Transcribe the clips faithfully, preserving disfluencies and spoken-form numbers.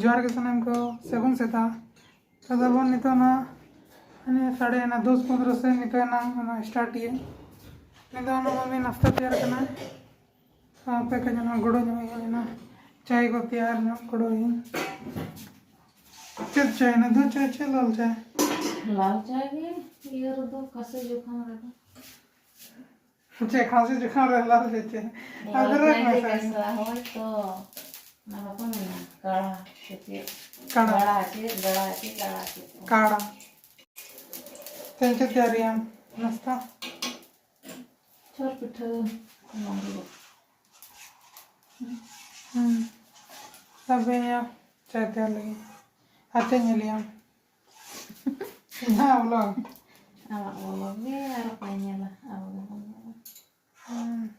ᱡᱚᱦᱟᱨ ᱜᱮ ᱥᱟᱱᱟᱢ ᱠᱚ, ᱥᱟᱹᱜᱩᱱ ᱥᱮᱛᱟᱜ᱾ ᱛᱚ ᱛᱟᱵᱚᱱ ᱱᱤᱛᱚᱜ ᱚᱱᱟ ᱦᱟᱱᱮ ᱥᱟᱲᱮ ᱚᱱᱟ ᱫᱚᱥ ᱯᱚᱱᱫᱽᱨᱚ ᱥᱮᱫ ᱱᱤᱛᱚᱜ ᱮᱱᱟᱝ ᱚᱱᱟ ᱥᱴᱟᱨᱴ ᱤᱭᱟᱹ᱾ ᱱᱤᱛᱚᱜ ᱚᱱᱟ ᱢᱟᱹᱢᱤ ᱱᱟᱥᱛᱟ ᱛᱮᱭᱟᱨ ᱠᱟᱱᱟ᱾ ᱟᱯᱮ ᱠᱚ ᱡᱮᱱᱚ ᱜᱚᱲᱚ ᱧᱚᱜ ᱟᱹᱧ ᱚᱱᱟ ᱪᱟᱭ ᱠᱚ ᱛᱮᱭᱟᱨ ᱧᱚᱜ ᱜᱚᱲᱚ ᱟᱹᱧ᱾ ᱪᱮᱫ ᱪᱟᱭ ᱱᱟ? ᱫᱩᱫᱷ ᱪᱟᱭ ᱪᱮ ᱞᱟᱞ ᱪᱟᱭ? ᱞᱟᱞ ᱪᱟᱭ ᱜᱮ ᱤᱭᱟᱹ ᱨᱮᱫᱚ, ᱠᱷᱟᱹᱥᱤ ᱡᱚᱠᱷᱚᱱ ᱨᱮᱫᱚ᱾ ᱪᱮᱫ ᱠᱷᱟᱹᱥᱤ ᱡᱚᱠᱷᱚᱱ ᱨᱮ ᱞᱟᱞ ᱪᱟᱭ ᱪᱮ? ᱞᱟᱞ ᱟᱫᱚ ᱨᱮ ᱪᱟᱭ ᱜᱮ ᱢᱮᱥᱟ ᱵᱮᱥᱟ, ᱦᱳᱭ ᱛᱚ᱾ ᱚᱱᱟ ᱵᱟᱠᱚ ᱢᱮᱱᱟ ᱠᱟᱲᱟ ᱥᱮ ᱪᱮᱫ? ᱠᱟᱲᱟ᱾ ᱠᱟᱲᱟ ᱪᱮᱫ, ᱜᱟᱲᱟ ᱪᱮᱫ, ᱠᱟᱲᱟ ᱪᱮᱫ? ᱠᱟᱲᱟ᱾ ᱛᱮᱦᱮᱧ ᱪᱮᱫ ᱛᱮᱭᱟᱨᱤᱭᱟᱢ ᱱᱟᱥᱛᱟ? ᱪᱷᱚᱨ ᱯᱤᱴᱷᱟᱹ, ᱚᱱᱟ ᱜᱮ᱾ ᱦᱩᱸ᱾ ᱛᱚᱵᱮ ᱭᱟ, ᱪᱟᱭ ᱛᱮᱭᱟᱨ ᱞᱟᱹᱜᱤᱫ᱾ ᱟᱨ ᱪᱮᱫ ᱧᱮᱞ ᱭᱟᱢ? ᱤᱧᱟᱹᱜ vlog᱾ ᱟᱢᱟᱜ vlog ᱜᱮ ᱟᱨ ᱚᱠᱚᱭ ᱧᱮᱞᱟ? ᱟᱵᱚ ᱜᱮᱵᱚᱱ ᱧᱮᱞᱟ᱾ ᱦᱩᱸ᱾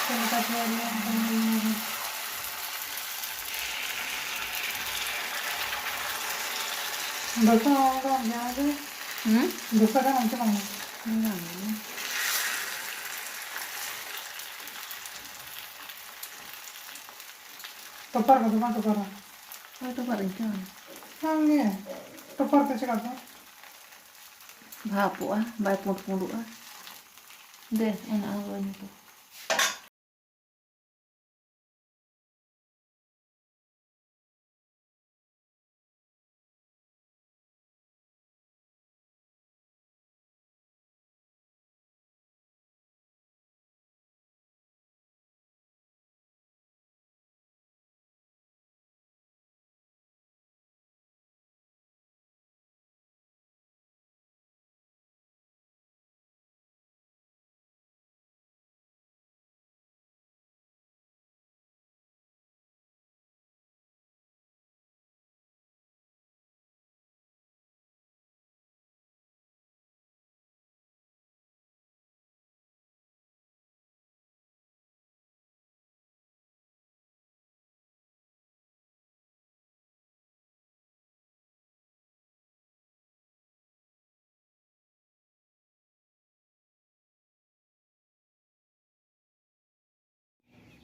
ᱪᱮᱫ ᱞᱮᱠᱟ ᱛᱮᱭᱟᱨ ᱞᱮᱱ ᱠᱷᱟᱱ ᱫᱚ ᱧᱮᱞ ᱢᱮ᱾ ᱫᱚᱥᱟ ᱫᱚ ᱡᱟᱦᱟᱸ ᱜᱮ ᱦᱩᱸ? ᱫᱚᱥᱟ ᱜᱟᱱ ᱚᱱᱛᱮ ᱵᱟᱝ ᱧᱟᱢ᱾ ᱵᱟᱝ ᱜᱮ᱾ ᱴᱚᱯᱟᱨ ᱠᱚᱫᱚ ᱵᱟᱝ ᱴᱚᱯᱟᱨᱟ? ᱦᱳᱭ, ᱴᱚᱯᱟᱨ ᱤᱧ ᱠᱟᱱᱟ᱾ ᱵᱟᱝ ᱜᱮ᱾ ᱴᱚᱯᱟᱨ ᱛᱮ ᱪᱮᱠᱟ ᱛᱮ? ᱵᱷᱟᱯᱚᱜᱼᱟ, ᱵᱟᱭ ᱯᱩᱸᱰ ᱯᱩᱸᱰᱚᱜᱼᱟ᱾ ᱫᱮ, ᱚᱱᱟ ᱟᱬᱜᱚ ᱟᱹᱧ ᱢᱮ ᱛᱚ᱾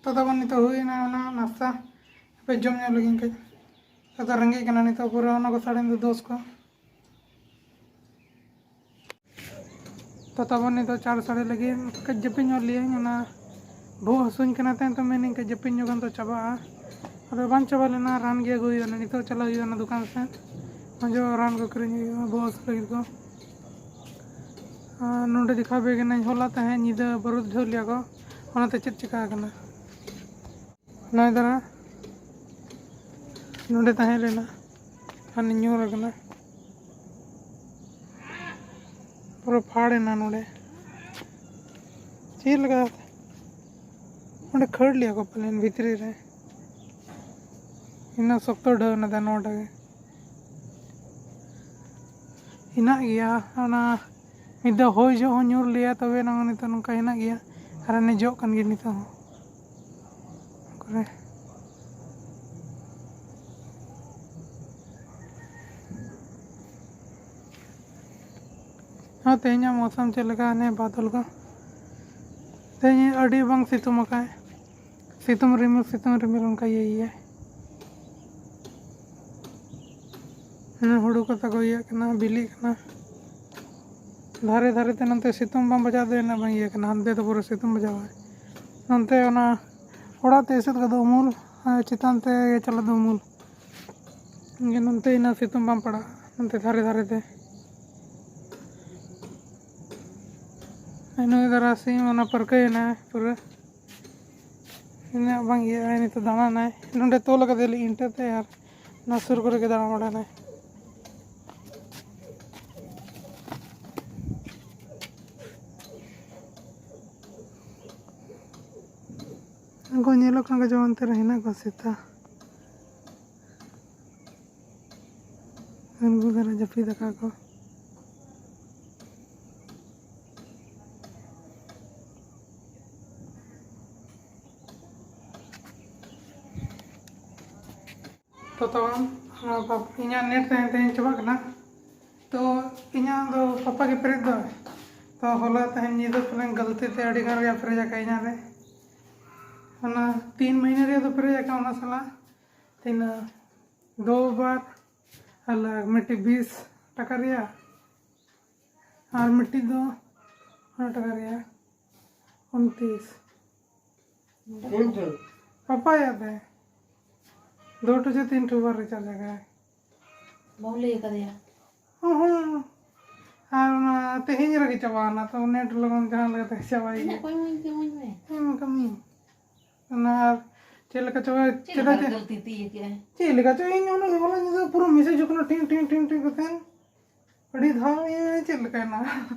ᱛᱚ ᱛᱟᱵᱚᱱ ᱱᱤᱛᱚᱜ ᱦᱩᱭᱱᱟ ᱚᱱᱟ ᱱᱟᱥᱛᱟ᱾ ᱦᱟᱯᱮ ᱡᱚᱢ ᱧᱚᱜ ᱞᱟᱹᱜᱤᱫ ᱠᱟᱹᱡ᱾ ᱛᱚ ᱨᱮᱸᱜᱮᱡ ᱠᱟᱱᱟ ᱱᱤᱛᱚᱜ ᱯᱩᱨᱟᱹ, ᱚᱱᱟ ᱠᱚ ᱥᱟᱰᱮ ᱫᱚ ᱫᱳᱥ ᱠᱚ᱾ ᱛᱚ ᱛᱟᱵᱚᱱ ᱱᱤᱛᱚᱜ ᱪᱟᱨ ᱥᱟᱰᱮ ᱞᱟᱹᱜᱤᱫ ᱠᱟᱹᱡ ᱡᱟᱹᱯᱤᱫ ᱧᱚᱜ ᱞᱮᱭᱟᱹᱧ, ᱚᱱᱟ ᱵᱚᱦᱚᱜ ᱦᱟᱹᱥᱩᱧ ᱠᱟᱱᱟ ᱛᱟᱭᱚᱢ, ᱛᱚ ᱢᱮᱱᱟᱹᱧ ᱠᱟᱹᱡ ᱡᱟᱹᱯᱤᱫ ᱧᱚᱜᱟᱱ ᱛᱚ ᱪᱟᱵᱟᱜᱼᱟ᱾ ᱟᱫᱚ ᱵᱟᱝ ᱪᱟᱵᱟ ᱞᱮᱱᱟ, ᱨᱟᱱ ᱜᱮ ᱟᱹᱜᱩ ᱦᱩᱭᱩᱜᱼᱟ, ᱱᱤᱛᱚᱜ ᱪᱟᱞᱟᱜ ᱦᱩᱭᱩᱜᱼᱟ ᱚᱱᱟ ᱫᱚᱠᱟᱱ ᱥᱮᱫ, ᱚᱡᱚᱜ ᱨᱟᱱ ᱠᱚ ᱠᱤᱨᱤᱧ ᱦᱩᱭᱩᱜᱼᱟ ᱵᱚᱦᱚᱜ ᱦᱟᱹᱥᱩ ᱞᱟᱹᱜᱤᱫ ᱠᱚ᱾ ᱟᱨ ᱱᱚᱰᱮ ᱫᱮᱠᱷᱟᱣ ᱟᱯᱮ ᱠᱟᱹᱱᱟᱹᱧ, ᱦᱚᱞᱟ ᱛᱟᱦᱮᱸᱫ ᱧᱤᱫᱟᱹ ᱵᱟᱹᱨᱩᱫ ᱰᱷᱟᱹᱣ ᱞᱮᱭᱟ ᱠᱚ, ᱚᱱᱟᱛᱮ ᱪᱮᱫ ᱪᱤᱠᱟ ᱟᱠᱟᱱᱟ᱾ ᱱᱚᱭ ᱫᱟᱨᱟ ᱱᱚᱰᱮ ᱛᱟᱦᱮᱸ ᱞᱮᱱᱟ, ᱠᱷᱟᱱ ᱧᱩᱨ ᱟᱠᱟᱱᱟ, ᱯᱩᱨᱟᱹ ᱯᱷᱟᱲ ᱮᱱᱟ ᱱᱚᱰᱮ᱾ ᱪᱮᱫ ᱞᱮᱠᱟ ᱚᱸᱰᱮ ᱠᱷᱟᱹᱲ ᱞᱮᱭᱟ ᱠᱚ ᱯᱟᱞᱮᱱ ᱵᱷᱤᱛᱨᱤ ᱨᱮ, ᱤᱱᱟᱹ ᱥᱚᱠᱛᱚ ᱰᱷᱟᱹᱣ ᱮᱱᱟ ᱱᱚᱰᱮ ᱜᱮ᱾ ᱦᱮᱱᱟᱜ ᱜᱮᱭᱟ ᱚᱱᱟ, ᱢᱤᱫ ᱫᱷᱟᱣ ᱦᱚᱭ ᱡᱚᱦᱚᱜ ᱦᱚᱸ ᱧᱩᱨ ᱞᱮᱭᱟ, ᱛᱚᱵᱮ ᱮᱱᱟᱝ ᱱᱤᱛᱚᱜ ᱱᱚᱝᱠᱟ ᱦᱮᱱᱟᱜ ᱜᱮᱭᱟ, ᱟᱨ ᱮᱱᱮ ᱡᱚᱜ ᱠᱟᱱ ᱜᱮᱭᱟ ᱱᱤᱛᱚᱜ ᱦᱚᱸ᱾ ᱠᱚᱨᱮ᱾ ᱦᱮᱸ, ᱛᱮᱦᱮᱧᱟᱜ ᱢᱳᱥᱚᱢ ᱪᱮᱫ ᱞᱮᱠᱟ? ᱦᱟᱱᱮ ᱵᱟᱫᱚᱞ ᱠᱚ, ᱛᱮᱦᱮᱧ ᱟᱹᱰᱤ ᱵᱟᱝ ᱥᱤᱛᱩᱝ ᱟᱠᱟᱫ, ᱥᱤᱛᱩᱝ ᱨᱤᱢᱤᱞ, ᱥᱤᱛᱩᱝ ᱨᱤᱢᱤᱞ ᱚᱱᱠᱟ ᱤᱭᱟᱹᱭᱮᱭᱟ᱾ ᱦᱮᱸ, ᱦᱩᱲᱩ ᱠᱚ ᱛᱟᱠᱚ ᱤᱭᱟᱹᱜ ᱠᱟᱱᱟ, ᱵᱤᱞᱤᱜ ᱠᱟᱱᱟ᱾ ᱫᱷᱟᱨᱮ ᱫᱷᱟᱨᱮ ᱛᱮ ᱱᱚᱱᱛᱮ ᱥᱤᱛᱩᱝ ᱵᱟᱝ ᱵᱟᱡᱟᱣ ᱫᱚ ᱤᱱᱟᱹᱜ ᱵᱟᱝ ᱤᱭᱟᱹ ᱠᱟᱱᱟ, ᱦᱟᱱᱛᱮ ᱫᱚ ᱯᱩᱨᱟᱹ ᱥᱤᱛᱩᱝ ᱵᱟᱡᱟᱣᱟᱭ᱾ ᱱᱚᱱᱛᱮ ᱚᱱᱟ ᱚᱲᱟᱜ ᱛᱮ ᱮᱥᱮᱫ ᱠᱟᱫᱟ ᱩᱢᱩᱞ, ᱟᱨ ᱪᱮᱛᱟᱱ ᱛᱮ ᱪᱟᱞᱟᱜ ᱫᱚ ᱩᱢᱩᱞ᱾ ᱤᱧ ᱱᱚᱱᱛᱮ ᱤᱱᱟᱹ ᱥᱤᱛᱩᱝ ᱵᱟᱝ ᱯᱟᱲᱟᱜᱼᱟ, ᱱᱚᱱᱛᱮ ᱫᱷᱟᱨᱮ ᱫᱷᱟᱨᱮ ᱛᱮ᱾ ᱱᱩᱭ ᱫᱟᱨᱟ ᱥᱤᱢ ᱚᱱᱟ ᱯᱟᱹᱨᱠᱟᱹᱣ ᱮᱱᱟᱭ ᱯᱩᱨᱟᱹ᱾ ᱤᱱᱟᱹᱜ ᱵᱟᱝ ᱤᱭᱟᱹᱜᱼᱟ, ᱱᱤᱛᱚᱜ ᱫᱟᱬᱟᱱᱟᱭ᱾ ᱱᱚᱸᱰᱮ ᱛᱚᱞ ᱠᱟᱫᱮᱭᱟᱞᱤᱧ ᱤᱱᱴᱟᱹ ᱛᱮ, ᱟᱨ ᱚᱱᱟ ᱥᱩᱨ ᱠᱚᱨᱮ ᱜᱮ ᱫᱟᱬᱟ ᱵᱟᱲᱟᱭᱟᱭ᱾ ᱩᱱᱠᱩ ᱧᱮᱞᱚᱜ ᱠᱟᱱ ᱠᱚ ᱡᱮᱢᱚᱱ ᱚᱱᱛᱮ ᱨᱮ ᱦᱮᱱᱟᱜ ᱠᱚᱣᱟ ᱥᱮᱛᱟ᱾ ᱩᱱᱠᱩ ᱫᱷᱟᱨᱟ ᱡᱟᱹᱯᱤᱫ ᱟᱠᱟᱫ ᱠᱚ᱾ ᱛᱚ ᱛᱟᱵᱚᱱ, ᱟᱨ ᱵᱟᱯ-, ᱤᱧᱟᱹᱜ ᱱᱮᱴ ᱛᱟᱦᱮᱸ ᱛᱮᱦᱮᱧ ᱪᱟᱵᱟᱜ ᱠᱟᱱᱟ᱾ ᱛᱚ ᱤᱧᱟᱹᱜ ᱫᱚ ᱯᱟᱯᱟ ᱜᱮ ᱯᱮᱨᱮᱡ ᱫᱚ᱾ ᱛᱚ ᱦᱚᱞᱟ ᱛᱮᱦᱮᱧ ᱧᱤᱫᱟᱹ ᱯᱟᱞᱮᱱ ᱜᱟᱹᱞᱛᱤ ᱛᱮ ᱟᱹᱰᱤ ᱜᱟᱱ ᱨᱮᱭᱟᱜ ᱯᱮᱨᱮᱡ ᱟᱠᱟᱫ ᱤᱧᱟᱹᱜ ᱨᱮ᱾ ᱚᱱᱟ ᱛᱤᱱ ᱢᱟᱹᱦᱱᱟᱹ ᱨᱮᱭᱟᱜ ᱫᱚ ᱯᱮᱨᱮᱡ ᱟᱠᱟᱱ, ᱚᱱᱟ ᱥᱟᱞᱟᱜ ᱛᱤᱱᱟᱹᱜ ᱫᱚ ᱵᱟᱨ ᱟᱞᱟᱜᱽ, ᱢᱤᱫᱴᱤᱡ ᱵᱤᱥ ᱴᱟᱠᱟ ᱨᱮᱭᱟᱜ ᱟᱨ ᱢᱤᱫᱴᱤᱡ ᱫᱚ ᱚᱱᱟ ᱴᱟᱠᱟ ᱨᱮᱭᱟᱜ ᱩᱱᱛᱤᱥ᱾ ᱯᱟᱯᱟ ᱭᱟᱫ ᱫᱚ ᱫᱩ ᱴᱷᱩ ᱥᱮ ᱛᱤᱱ ᱴᱷᱩ ᱵᱟᱨ ᱨᱤᱪᱟᱨᱡᱽ ᱞᱟᱜᱟᱭ᱾ ᱵᱟᱢ ᱞᱟᱹᱭ ᱟᱠᱟᱫᱮᱭᱟ? ᱦᱚᱸ ᱦᱚᱸ᱾ ᱟᱨ ᱚᱱᱟ ᱛᱮᱦᱮᱧ ᱨᱮᱜᱮ ᱪᱟᱵᱟᱣᱱᱟ, ᱛᱚ ᱱᱮᱴ ᱞᱚᱜᱚᱱ ᱡᱟᱦᱟᱸ ᱞᱮᱠᱟᱛᱮ ᱪᱟᱵᱟᱭ ᱤᱧᱟᱹᱜ ᱜᱮ᱾ ᱠᱚ ᱤᱢᱟᱹᱧ ᱠᱟᱹᱢᱤ ᱢᱮ᱾ ᱦᱮᱸ, ᱠᱟᱹᱢᱤ᱾ ᱚᱱᱟ ᱟᱨ ᱪᱮᱫ ᱞᱮᱠᱟ ᱪᱚ, ᱪᱮᱫ ᱪᱮᱫᱟᱜ ᱞᱮᱠᱟ ᱪᱮ-, ᱜᱟᱹᱞᱛᱤ ᱛᱤᱭ ᱠᱮᱜᱼᱟᱭ? ᱪᱮᱫ ᱞᱮᱠᱟ ᱪᱚ ᱤᱧ ᱚᱱᱟ ᱦᱚᱞᱟ ᱧᱤᱫᱟᱹ ᱯᱩᱨᱟᱹ ᱢᱮᱥᱮᱡᱽ ᱦᱤᱡᱩᱜ ᱠᱟᱱᱟ, ᱴᱷᱤᱝ, ᱴᱷᱤᱝ, ᱴᱷᱤᱝ, ᱴᱷᱤᱝ ᱠᱟᱛᱮ᱾ ᱟᱹᱰᱤ ᱫᱷᱟᱣ ᱤᱧ ᱪᱮᱫ ᱞᱮᱠᱟᱭᱮᱱᱟ?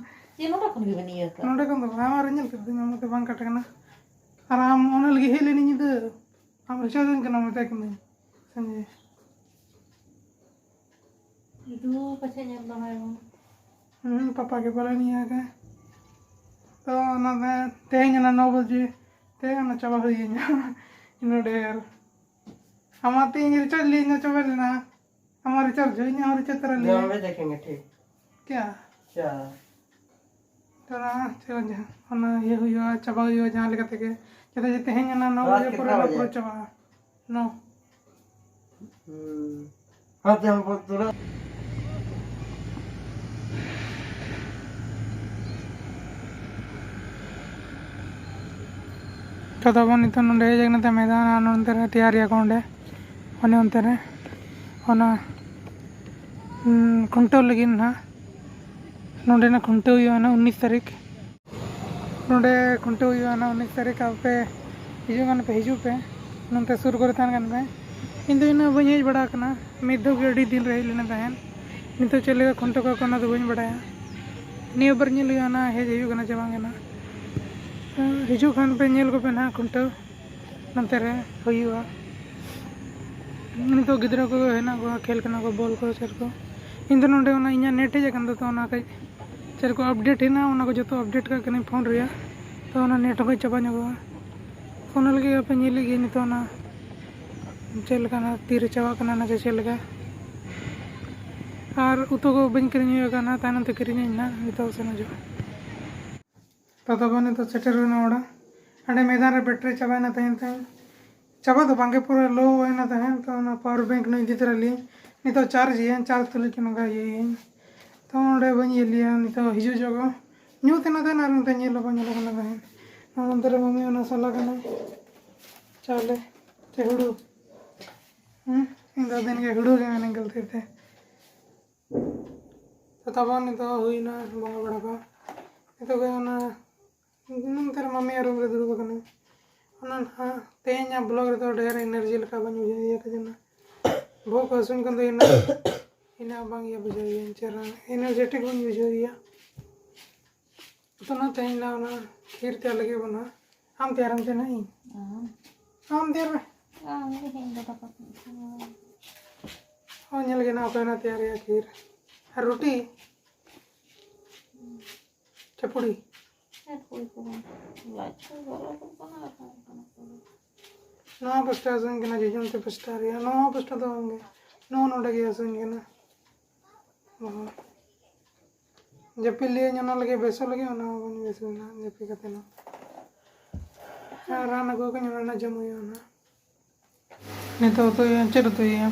ᱪᱮᱫ ᱱᱚᱰᱮ ᱠᱷᱚᱱ ᱜᱮᱵᱮᱱ ᱤᱭᱟᱹ ᱠᱟᱜᱼᱟ? ᱱᱚᱰᱮ ᱠᱷᱚᱱ ᱫᱚ ᱵᱟᱝ, ᱟᱢᱟᱜ ᱨᱮ ᱧᱮᱞ ᱠᱮᱫᱟᱹᱧ, ᱟᱢᱟᱜ ᱫᱚ ᱵᱟᱝ ᱠᱟᱴ ᱠᱟᱱᱟ᱾ ᱟᱨ ᱟᱢ ᱚᱱᱟ ᱞᱟᱹᱜᱤᱫ ᱦᱮᱡ ᱞᱮᱱᱤᱧ ᱧᱤᱫᱟᱹ, ᱟᱢ ᱨᱤᱪᱟᱨᱡᱽ ᱟᱹᱧ ᱠᱟᱱᱟ ᱢᱮᱛᱟᱭ ᱠᱟᱹᱱᱟᱹᱧ ᱥᱟᱸᱡᱮ᱾ ᱤᱫᱩ ᱯᱟᱪᱷᱮ ᱧᱮᱞ ᱫᱚᱦᱚᱭ ᱢᱮ᱾ ᱦᱩᱸ, ᱯᱟᱯᱟ ᱜᱮ ᱯᱟᱞᱮ ᱱᱤᱭᱟᱹ ᱜᱮ᱾ ᱛᱚ ᱚᱱᱟ ᱫᱚ ᱛᱮᱦᱮᱧ ᱚᱱᱟ ᱱᱚ ᱵᱟᱡᱮ ᱛᱮ ᱚᱱᱟ ᱪᱟᱵᱟ ᱦᱩᱭᱮᱧᱟ᱾ ᱤᱱᱟᱹ ᱰᱷᱮᱨ᱾ ᱟᱢᱟᱜ ᱛᱮ ᱤᱧ ᱨᱤᱪᱟᱨᱡᱽ ᱞᱤᱧ ᱪᱟᱵᱟ ᱞᱮᱱᱟ᱾ ᱟᱢᱟᱜ ᱨᱤᱪᱟᱨᱡᱽ ᱦᱩᱭ, ᱤᱧᱟᱹᱜ ᱦᱚᱸ ᱨᱤᱪᱟᱨᱡᱽ ᱛᱚᱨᱟ ᱞᱮ᱾ ᱡᱚᱢ ᱨᱮ ᱫᱮᱠᱷᱮᱸᱜᱮ, ᱴᱷᱤᱠ᱾ ᱠᱭᱟ? ᱪᱟ᱾ ᱛᱚᱨᱟ ᱪᱮᱫ ᱡᱟᱦᱟᱸ, ᱚᱱᱟ ᱤᱭᱟᱹ ᱦᱩᱭᱩᱜᱼᱟ, ᱪᱟᱵᱟ ᱦᱩᱭᱩᱜᱼᱟ ᱡᱟᱦᱟᱸ ᱞᱮᱠᱟ ᱛᱮᱜᱮ᱾ ᱪᱮᱫᱟᱜ ᱡᱮ ᱛᱮᱦᱮᱧ ᱚᱱᱟ ᱱᱚ ᱨᱟᱛ ᱵᱟᱡᱮ ᱠᱤᱛᱱᱟ ᱯᱚᱨᱮ ᱚᱱᱟ ᱵᱟᱡᱮ? ᱯᱩᱨᱟᱹ ᱪᱟᱵᱟᱜᱼᱟ᱾ ᱱᱚ᱾ ᱦᱩᱸ᱾ ᱟᱪᱪᱷᱟ, ᱦᱚᱸ, ᱛᱚᱨᱟ᱾ ᱛᱚ, ᱛᱟᱵᱚᱱ ᱱᱤᱛᱚᱜ ᱱᱚᱰᱮ ᱦᱮᱡ ᱟᱠᱟᱱᱟ ᱛᱟᱭ ᱢᱚᱭᱫᱟᱱ, ᱟᱨ ᱱᱚᱱᱛᱮ ᱨᱮ ᱛᱮᱭᱟᱨᱤᱭᱟᱠᱚ ᱚᱸᱰᱮ, ᱚᱱᱮ ᱚᱱᱛᱮ ᱨᱮ ᱚᱱᱟ, ᱩᱸ, ᱠᱷᱩᱱᱴᱟᱹᱣ ᱞᱟᱹᱜᱤᱫ ᱱᱟᱦᱟᱜ᱾ ᱱᱚᱰᱮᱱᱟᱜ ᱠᱷᱩᱱᱴᱟᱹᱣ ᱦᱩᱭᱩᱜᱼᱟ ᱱᱟᱦᱟᱜ ᱩᱱᱤᱥ ᱛᱟᱹᱨᱤᱠᱷ᱾ ᱱᱚᱰᱮ ᱠᱷᱩᱱᱴᱟᱹᱣ ᱦᱩᱭᱩᱜᱼᱟ ᱱᱟᱦᱟᱜ ᱩᱱᱤᱥ ᱛᱟᱹᱨᱤᱠᱷ᱾ ᱟᱯᱮ ᱦᱤᱡᱩᱜ ᱠᱷᱟᱱ ᱯᱮ, ᱦᱤᱡᱩᱜ ᱯᱮ, ᱱᱚᱱᱛᱮ ᱥᱩᱨ ᱠᱚᱨᱮ ᱛᱟᱦᱮᱱ ᱠᱷᱟᱱ ᱯᱮ᱾ ᱤᱧ ᱫᱚ ᱤᱱᱟᱹᱜ ᱵᱟᱹᱧ ᱦᱮᱡ ᱵᱟᱲᱟ ᱟᱠᱟᱱᱟ, ᱢᱤᱫ ᱫᱷᱟᱣ ᱜᱮ ᱟᱹᱰᱤ ᱫᱤᱱ ᱨᱮ ᱦᱮᱡ ᱞᱮᱱᱟ ᱛᱟᱦᱮᱸᱫ᱾ ᱱᱤᱛᱚᱜ ᱪᱮᱫ ᱞᱮᱠᱟ ᱠᱷᱩᱱᱴᱟᱹᱣ ᱠᱚᱣᱟ ᱠᱚ ᱚᱱᱟ ᱫᱚ ᱵᱟᱹᱧ ᱵᱟᱲᱟᱭᱟ᱾ ᱱᱤᱭᱟᱹ ᱵᱟᱨ ᱧᱮᱞ ᱦᱩᱭᱩᱜᱼᱟ ᱱᱟᱦᱟᱜ ᱦᱮᱡ ᱦᱩᱭᱩᱜ ᱠᱟᱱᱟ ᱪᱮ ᱵᱟᱝ ᱜᱮ ᱱᱟᱦᱟᱜ᱾ ᱦᱤᱡᱩᱜ ᱠᱷᱟᱱ ᱯᱮ ᱧᱮᱞ ᱠᱚᱯᱮ ᱱᱟᱦᱟᱜ ᱠᱷᱩᱱᱴᱟᱹᱣ᱾ ᱱᱚᱱᱛᱮ ᱨᱮ ᱦᱩᱭᱩᱜᱼᱟ᱾ ᱱᱤᱛᱚᱜ ᱜᱤᱫᱽᱨᱟᱹ ᱠᱚ ᱦᱮᱱᱟᱜ ᱠᱚᱣᱟ, ᱠᱷᱮᱞ ᱠᱟᱱᱟ ᱠᱚ ᱵᱚᱞ ᱠᱚ, ᱪᱮᱫ ᱠᱚ᱾ ᱤᱧ ᱫᱚ ᱱᱚᱰᱮ ᱚᱱᱟ ᱤᱧᱟᱹᱜ ᱱᱮᱴ ᱦᱮᱡ ᱟᱠᱟᱱ ᱫᱚ, ᱛᱚ ᱚᱱᱟ ᱠᱟᱹᱡ ᱪᱮᱫ ᱠᱚ ᱟᱯᱰᱮᱴ ᱦᱮᱱᱟᱜᱼᱟ, ᱚᱱᱟ ᱠᱚ ᱡᱚᱛᱚ ᱟᱯᱰᱮᱴ ᱠᱟᱜ ᱠᱟᱹᱱᱟᱹᱧ ᱯᱷᱳᱱ ᱨᱮᱭᱟᱜ᱾ ᱛᱚ ᱚᱱᱟ ᱱᱮᱴ ᱦᱚᱸ ᱠᱟᱹᱡ ᱪᱟᱵᱟ ᱧᱚᱜᱚᱜᱼᱟ᱾ ᱚᱱᱟ ᱞᱟᱹᱜᱤᱫ ᱟᱯᱮ ᱧᱮᱞ ᱞᱟᱹᱜᱤᱫ ᱱᱤᱛᱚᱜ ᱚᱱᱟ ᱪᱮᱫ ᱞᱮᱠᱟ ᱱᱟᱜ ᱛᱤᱨᱮ ᱪᱟᱵᱟᱜ ᱠᱟᱱᱟ, ᱚᱱᱟ ᱪᱮ ᱪᱮᱫ ᱞᱮᱠᱟ᱾ ᱟᱨ ᱩᱛᱩ ᱠᱚ ᱵᱟᱹᱧ ᱠᱤᱨᱤᱧ ᱦᱩᱭ ᱟᱠᱟᱱᱟ, ᱛᱟᱭᱱᱚᱢ ᱛᱮ ᱠᱤᱨᱤᱧᱟᱹᱧ ᱱᱟᱜ, ᱱᱤᱛᱚᱜ ᱥᱮᱱ ᱦᱤᱡᱩᱜᱼᱟ᱾ ᱛᱚ ᱛᱚᱵᱮ ᱱᱤᱛᱚᱜ ᱥᱮᱴᱮᱨ ᱦᱩᱭᱱᱟ ᱚᱲᱟᱜ᱾ ᱚᱸᱰᱮ ᱢᱮᱫᱟᱱ ᱨᱮ ᱵᱮᱴᱨᱤ ᱪᱟᱵᱟᱭᱮᱱᱟ ᱛᱟᱦᱮᱸᱫ ᱛᱟᱦᱮᱸᱫ᱾ ᱪᱟᱵᱟ ᱫᱚ ᱵᱟᱝᱜᱮ, ᱯᱩᱨᱟᱹ ᱞᱳ ᱮᱱᱟ ᱛᱟᱦᱮᱸᱫ᱾ ᱛᱚ ᱚᱱᱟ ᱯᱟᱣᱟᱨ ᱵᱮᱝᱠ ᱱᱚᱣᱟ ᱤᱫᱤ ᱛᱚᱨᱟ ᱞᱤᱧ ᱱᱤᱛᱚᱜ ᱪᱟᱨᱡᱽ ᱤᱭᱟᱹᱧ, ᱪᱟᱨᱡᱽ ᱛᱩᱞᱩᱡ ᱱᱚᱝᱠᱟ ᱤᱭᱟᱹᱭᱟᱹᱧ᱾ ᱛᱚ ᱚᱸᱰᱮ ᱵᱟᱹᱧ ᱤᱭᱟᱹ ᱞᱮᱭᱟ, ᱱᱤᱛᱚᱜ ᱦᱤᱡᱩᱜ ᱡᱚᱜᱚ ᱧᱩᱛ ᱮᱱᱟ ᱛᱟᱦᱮᱸᱫ ᱟᱨ ᱱᱚᱛᱮ ᱧᱮᱞ ᱦᱚᱸ ᱵᱟᱝ ᱧᱮᱞᱚᱜ ᱠᱟᱱᱟ ᱛᱟᱦᱮᱸᱫ᱾ ᱟᱨ ᱚᱱᱛᱮ ᱨᱮ ᱢᱟᱹᱢᱤ ᱚᱱᱟ ᱥᱟᱞᱟ ᱠᱟᱱᱟᱭ ᱪᱟᱣᱞᱮ ᱪᱮ ᱦᱩᱲᱩ᱾ ᱦᱩᱸ, ᱤᱧ ᱫᱚ ᱫᱤᱱ ᱜᱮ ᱦᱩᱲᱩ ᱜᱮ ᱢᱮᱱᱟᱹᱧ ᱜᱟᱹᱞᱛᱤ ᱛᱮ᱾ ᱛᱚ ᱛᱟᱵᱚᱱ ᱱᱤᱛᱚᱜ ᱦᱩᱭᱱᱟ ᱵᱚᱸᱜᱟ ᱵᱟᱲᱟ ᱠᱚ᱾ ᱱᱤᱛᱚᱜ ᱜᱮ ᱚᱱᱟ ᱱᱚᱱᱛᱮ ᱨᱮ ᱢᱟᱢᱤᱭᱟᱜ ᱨᱩᱢ ᱨᱮ ᱫᱩᱲᱩᱵ ᱟᱠᱟᱱᱟᱹᱧ᱾ ᱚᱱᱟ ᱱᱟᱦᱟᱜ ᱛᱮᱦᱮᱧᱟᱜ ᱵᱞᱚᱜ ᱨᱮᱫᱚ ᱰᱷᱮᱨ ᱮᱱᱟᱨᱡᱤ ᱞᱮᱠᱟ ᱵᱟᱹᱧ ᱵᱩᱡᱷᱟᱹᱣ ᱤᱭᱟᱹ ᱠᱟᱫᱟ ᱱᱟ᱾ ᱵᱚᱦᱚᱜ ᱠᱚ ᱦᱟᱹᱥᱩᱧ ᱠᱟᱱ ᱫᱚ ᱤᱱᱟᱹᱜ ᱤᱱᱟᱹᱜ ᱵᱟᱝ ᱤᱭᱟᱹ ᱵᱩᱡᱷᱟᱹᱣ ᱤᱭᱟᱹ ᱪᱮᱦᱨᱟ ᱮᱱᱟᱨᱡᱮᱴᱤᱠ ᱵᱟᱹᱧ ᱵᱩᱡᱷᱟᱹᱣ ᱤᱭᱟᱹ᱾ ᱛᱚ ᱱᱟ ᱛᱮᱦᱮᱧ ᱱᱟ ᱚᱱᱟ ᱠᱷᱤᱨ ᱛᱮᱭᱟᱨ ᱞᱟᱹᱜᱤᱫ ᱵᱚᱱᱟ᱾ ᱟᱢ ᱛᱮᱭᱟᱨᱟᱢ ᱛᱮ ᱱᱟ ᱤᱧ? ᱟᱢ ᱛᱮᱭᱟᱨ ᱢᱮ᱾ ᱟᱢ ᱜᱮ ᱤᱧ ᱫᱚ ᱫᱟᱠᱟ ᱠᱚᱧ ᱤᱥᱤᱱᱟ᱾ ᱦᱚᱸ, ᱧᱮᱞ ᱜᱮ ᱱᱟ ᱚᱠᱚᱭ ᱱᱟ ᱛᱮᱭᱟᱨ ᱨᱮᱭᱟ ᱠᱷᱤᱨ ᱟᱨ ᱨᱩᱴᱤ᱾ ᱪᱟᱯᱩᱲᱤ᱾ ᱦᱮᱸ, ᱠᱩᱲᱤ ᱠᱚ ᱵᱟᱝ᱾ ᱞᱟᱡ ᱠᱚ ᱵᱚᱞᱚ ᱠᱚᱜ ᱠᱟᱱᱟ ᱟᱨ ᱦᱚᱸ ᱚᱱᱠᱟᱱᱟᱜ ᱠᱚ᱾ ᱱᱚᱣᱟ ᱯᱟᱥᱴᱟ ᱦᱟᱹᱥᱩᱧ ᱠᱟᱱᱟ, ᱡᱚᱡᱚᱢ ᱛᱮ ᱯᱟᱥᱴᱟ ᱨᱮᱭᱟᱜ᱾ ᱱᱚᱣᱟ ᱯᱟᱥᱴᱟ ᱫᱚ ᱵᱟᱝᱜᱮ, ᱱᱚᱣᱟ ᱱᱚᱰᱮ ᱜᱮ ᱦᱟᱹᱥᱩᱧ ᱠᱟᱱᱟ᱾ ᱚ᱾ ᱡᱟᱹᱯᱤᱫ ᱞᱟᱹᱭᱟᱹᱧ ᱚᱱᱟ ᱞᱟᱹᱜᱤᱫ, ᱵᱮᱥᱚᱜ ᱞᱟᱹᱜᱤᱫ, ᱚᱱᱟ ᱦᱚᱸ ᱵᱟᱹᱧ ᱵᱮᱥ ᱞᱮᱱᱟ, ᱡᱟᱹᱯᱤᱫ ᱠᱟᱛᱮ ᱦᱚᱸ᱾ ᱟᱨ ᱨᱟᱱ ᱟᱹᱜᱩ ᱟᱠᱟᱫᱟᱹᱧ, ᱚᱱᱟ ᱨᱮᱱᱟᱜ ᱡᱚᱢ ᱦᱩᱭᱩᱜᱼᱟ ᱱᱟᱦᱟᱜ᱾ ᱱᱤᱛᱚᱜ ᱩᱛᱩᱭᱟ, ᱪᱮᱫ ᱩᱛᱩᱭᱟ?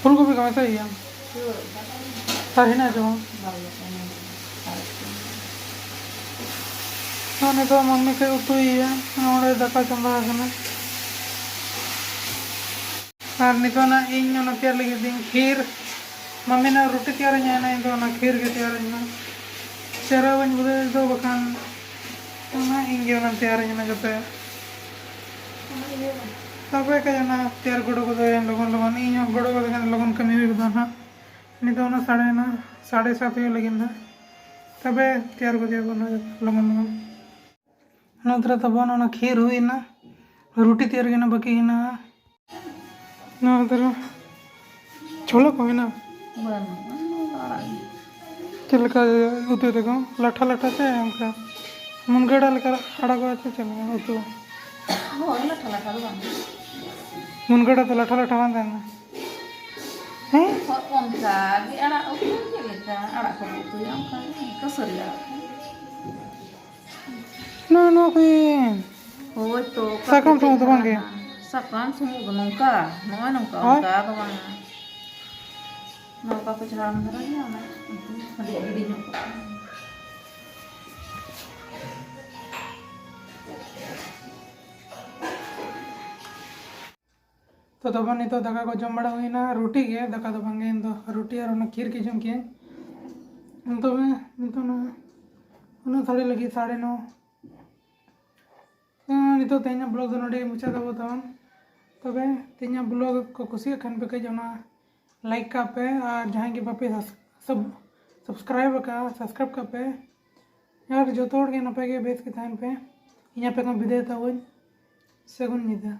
ᱯᱷᱩᱞ ᱠᱚᱯᱤ ᱠᱚ ᱢᱮᱥᱟᱭ ᱜᱮᱭᱟ᱾ ᱟᱨ ᱦᱮᱱᱟᱜ ᱪᱮ ᱵᱟᱝ? ᱛᱚ ᱱᱤᱛᱚᱜ ᱢᱟᱹᱢᱤ ᱠᱚ ᱩᱛᱩᱭᱮᱭᱟ, ᱱᱚᱰᱮ ᱫᱟᱠᱟ ᱪᱚᱸᱫᱟ ᱟᱠᱟᱱᱟ᱾ ᱟᱨ ᱱᱤᱛᱚᱜ ᱱᱟᱜ ᱤᱧ ᱚᱱᱟ ᱛᱮᱭᱟᱨ ᱞᱟᱹᱜᱤᱫ ᱤᱧ ᱠᱷᱤᱨ, ᱢᱟᱹᱢᱤ ᱱᱟᱜ ᱨᱩᱴᱤ ᱛᱮᱭᱟᱨᱟᱹᱧ ᱢᱮᱱᱟ, ᱤᱧ ᱫᱚ ᱚᱱᱟ ᱠᱷᱤᱨ ᱜᱮ ᱛᱮᱭᱟᱨᱟᱹᱧ ᱢᱮ᱾ ᱪᱮᱦᱨᱟ ᱵᱟᱹᱧ ᱵᱩᱡᱷᱟᱹᱣ ᱫᱚ, ᱵᱟᱠᱷᱟᱱ ᱚᱱᱟ ᱤᱧ ᱜᱮ ᱚᱱᱟ ᱛᱮᱭᱟᱨᱟᱹᱧ ᱢᱮᱱᱟ ᱡᱚᱛᱚ᱾ ᱛᱚᱵᱮ ᱠᱷᱟᱡ ᱚᱱᱟ ᱛᱮᱭᱟᱨ ᱜᱚᱲᱚ ᱜᱚᱫᱚᱭᱟᱹᱧ ᱞᱚᱜᱚᱱ ᱞᱚᱜᱚᱱ, ᱤᱧ ᱦᱚᱸ ᱜᱚᱲᱚ ᱜᱚᱫ ᱠᱷᱟᱱ ᱞᱚᱜᱚᱱ ᱠᱟᱹᱢᱤ ᱦᱩᱭ ᱜᱚᱫᱚᱜᱼᱟ ᱱᱟᱦᱟᱜ᱾ ᱱᱤᱛᱚᱜ ᱚᱱᱟ ᱥᱟᱲᱮ ᱱᱚ, ᱥᱟᱲᱮ ᱥᱟᱛ ᱦᱩᱭᱩᱜ ᱞᱟᱹᱜᱤᱫ ᱱᱟᱦᱟᱜ᱾ ᱛᱚᱵᱮ ᱛᱮᱭᱟᱨ ᱜᱚᱫᱮᱭᱟ ᱵᱚᱱ ᱱᱟᱦᱟᱜ ᱞᱚᱜᱚᱱ ᱞᱚᱜᱚᱱ᱾ ᱱᱚᱣᱟ ᱫᱷᱟᱨᱮ ᱛᱟᱵᱚᱱ ᱚᱱᱟ ᱠᱷᱤᱨ ᱦᱩᱭ ᱮᱱᱟ, ᱨᱩᱴᱤ ᱛᱮᱭᱟᱨ ᱜᱮ ᱱᱟᱦᱟᱜ ᱵᱟᱹᱠᱤ ᱦᱮᱱᱟᱜᱼᱟ᱾ ᱱᱚᱣᱟ ᱫᱷᱟᱨᱮ ᱪᱷᱚᱞᱟ ᱠᱚ ᱢᱮᱱᱟᱜᱼᱟ᱾ ᱵᱟᱹᱱᱩᱜᱼᱟ, ᱟᱲᱟᱜ ᱜᱮ᱾ ᱪᱮᱫ ᱞᱮᱠᱟ ᱩᱛᱩᱭ ᱛᱮᱠᱚ? ᱞᱟᱴᱷᱟ ᱞᱟᱴᱷᱟ ᱥᱮ ᱚᱱᱠᱟ ᱢᱩᱱᱜᱟᱹ ᱟᱲᱟᱜ ᱞᱮᱠᱟ ᱟᱲᱟᱜᱚᱜᱼᱟ ᱥᱮ ᱪᱮᱫ ᱞᱮᱠᱟ ᱩᱛᱩ? ᱦᱳᱭ, ᱞᱟᱴᱷᱟ ᱞᱟᱴᱷᱟ ᱫᱚ ᱵᱟᱝ᱾ ᱢᱩᱱᱜᱟᱹ ᱟᱲᱟᱜ ᱫᱚ ᱞᱟᱴᱷᱟ ᱞᱟᱴᱷᱟ ᱵᱟᱝ ᱛᱟᱦᱮᱱᱟ? ᱦᱮᱸ? ᱦᱳᱭ, ᱚᱱᱠᱟ ᱜᱮ ᱟᱲᱟᱜ ᱩᱛᱩ ᱪᱮᱫ ᱞᱮᱠᱟ? ᱟᱲᱟᱜ ᱠᱚ ᱩᱛᱩᱭᱟ, ᱚᱱᱠᱟ ᱜᱮ ᱠᱟᱹᱥᱟᱹᱨᱤ ᱟᱲᱟᱜ ᱠᱚ᱾ ᱱᱚᱣᱟ ᱱᱚᱣᱟ ᱠᱚ ᱤᱭᱟᱹ ᱦᱳᱭ ᱛᱚ, ᱥᱟᱠᱟᱢ ᱥᱩᱢᱩᱝ ᱫᱚ ᱵᱟᱝ ᱜᱮ? ᱥᱟᱠᱟᱢ ᱥᱩᱢᱩᱝ ᱫᱚ ᱱᱚᱝᱠᱟ, ᱱᱚᱜᱼᱚᱭ ᱱᱚᱝᱠᱟ, ᱦᱳᱭ᱾ ᱚᱱᱠᱟ ᱫᱚ ᱵᱟᱝᱟ᱾ ᱱᱚᱝᱠᱟ ᱠᱚ ᱡᱷᱟᱲᱟᱢ ᱫᱷᱟᱨᱟ ᱜᱮᱭᱟ, ᱚᱱᱟ ᱩᱛᱩ ᱠᱟᱹᱴᱤᱡ ᱜᱤᱰᱤ ᱧᱚᱜ ᱠᱟᱜᱼᱟ᱾ ᱛᱚ ᱛᱚᱵᱮ ᱱᱤᱛᱚᱜ ᱫᱟᱠᱟ ᱠᱚ ᱡᱚᱢ ᱵᱟᱲᱟ ᱦᱩᱭᱱᱟ, ᱨᱩᱴᱤ ᱜᱮ, ᱫᱟᱠᱟ ᱫᱚ ᱵᱟᱝ ᱜᱮ, ᱤᱧ ᱫᱚ ᱨᱩᱴᱤ ᱟᱨ ᱚᱱᱟ ᱠᱷᱤᱨ ᱜᱮ ᱡᱚᱢ ᱠᱮᱜᱼᱟᱹᱧ᱾ ᱛᱚᱵᱮ ᱱᱤᱛᱚᱜ ᱱᱚᱣᱟ ᱩᱱᱟᱹᱜ ᱥᱟᱰᱮ ᱞᱟᱹᱜᱤᱫ ᱥᱟᱲᱮ ᱱᱚ᱾ ᱛᱚ ᱱᱤᱛᱚᱜ ᱛᱮᱦᱮᱧᱟᱜ ᱵᱞᱚᱜ ᱫᱚ ᱱᱚᱰᱮ ᱢᱩᱪᱟᱹᱫ ᱟᱵᱚ ᱛᱟᱵᱚᱱ᱾ ᱛᱚᱵᱮ ᱛᱮᱦᱮᱧᱟᱜ ᱵᱞᱚᱜ ᱠᱚ ᱠᱩᱥᱤᱭᱟᱜ ᱠᱷᱟᱱ ᱯᱮ ᱠᱟᱹᱡ ᱚᱱᱟ ᱞᱟᱭᱤᱠ ᱠᱟᱜ ᱯᱮ, ᱟᱨ ᱡᱟᱦᱟᱸᱭ ᱜᱮ ᱵᱟᱯᱮ ᱥᱟᱵᱥ- ᱥᱟᱵ- ᱥᱟᱵᱥᱠᱨᱟᱭᱤᱵ ᱟᱠᱟᱫᱼᱟ, ᱥᱟᱵᱥᱠᱨᱟᱭᱤᱵ ᱠᱟᱜ ᱯᱮ᱾ ᱟᱨ ᱡᱚᱛᱚ ᱦᱚᱲ ᱜᱮ ᱱᱟᱯᱟᱭ ᱜᱮ ᱵᱮᱥ ᱜᱮ ᱛᱟᱦᱮᱱ ᱯᱮ᱾ ᱤᱧ ᱟᱯᱮ ᱠᱷᱚᱱ ᱵᱤᱫᱟᱹᱭ ᱦᱟᱛᱟᱣᱟᱹᱧ᱾ ᱥᱟᱹᱜᱩᱱ ᱧᱤᱫᱟᱹ᱾